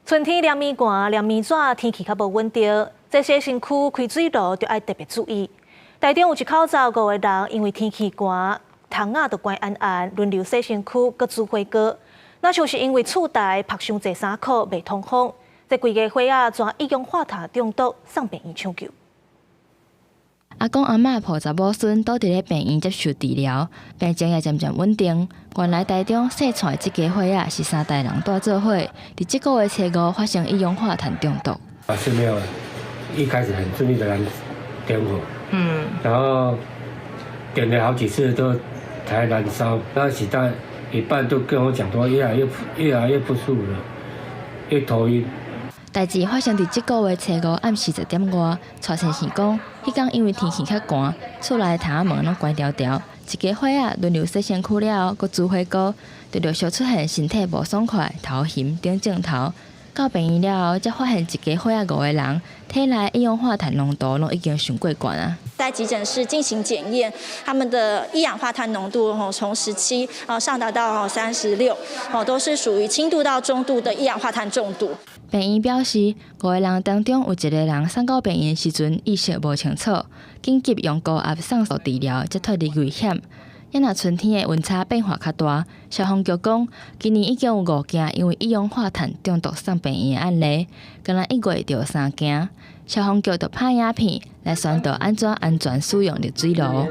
春天涼暝寒，涼暝熱，天氣較無穩定，這洗身軀開水爐就愛特別注意。台中有一口罩五個人，因為天氣寒，窗仔都關絚絚，輪流洗身軀，閣煮火鍋。若像是因為厝內曝傷濟衫褲袂通風，這規家伙仔全一氧化碳中毒，送病院搶救。阿公阿嬤抱查某孫倒佇咧病院接受治療，病情也漸漸穩定。原來台中細串這家伙仔是三代人蹛做伙，佇這個月初五發生一氧化碳中毒。啊，是沒有，一開始很順利的燃點火，然後點了好幾次都才燃燒，那時到一半都跟我講說越來越不舒服了，越頭暈。代誌發生佇這個月初五暗時10點外，蔡先生講，彼工因為天氣較寒，厝內窗仔門攏關牢牢，一家伙仔輪流洗身軀了後，閣煮火鍋，就陸續出現身體無爽快、頭暈等症頭。到病院了後，才發現一家伙仔五個人體內一氧化碳濃度攏已經傷過懸啊！在急診室進行檢驗，他們的一氧化碳濃度吼從17啊上達到36，哦都是屬於輕度到中度的一氧化碳中毒。病院表示，五個人當中有一個人送到病院時陣意識無清楚，緊急用高壓送治療，才脫離危險。啊若春天的溫差變化較大，消防局講，今年已經有五件因為一氧化碳中毒送病院的案例，干焦1月就有三件。消防局就拍影片來宣導按怎安全使用熱水爐。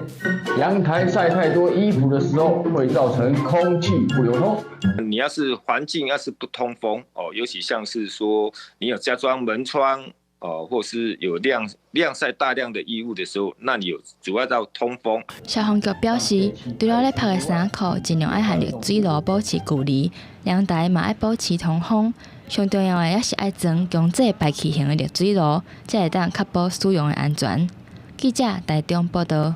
陽台曬太多衣服的時候，會造成空氣不流通。你要是環境要是不通風哦，尤其像是說你有加裝門窗哦，或是有晾曬大量的衣物的時候，那你有主要到通風。消防局表示，除了咧曝的衫褲，盡量愛和熱水爐保持距離，陽台嘛愛保持通風。上重要的也是愛裝強制排氣型的熱水爐，才會當確保使用的安全。記者台中報道。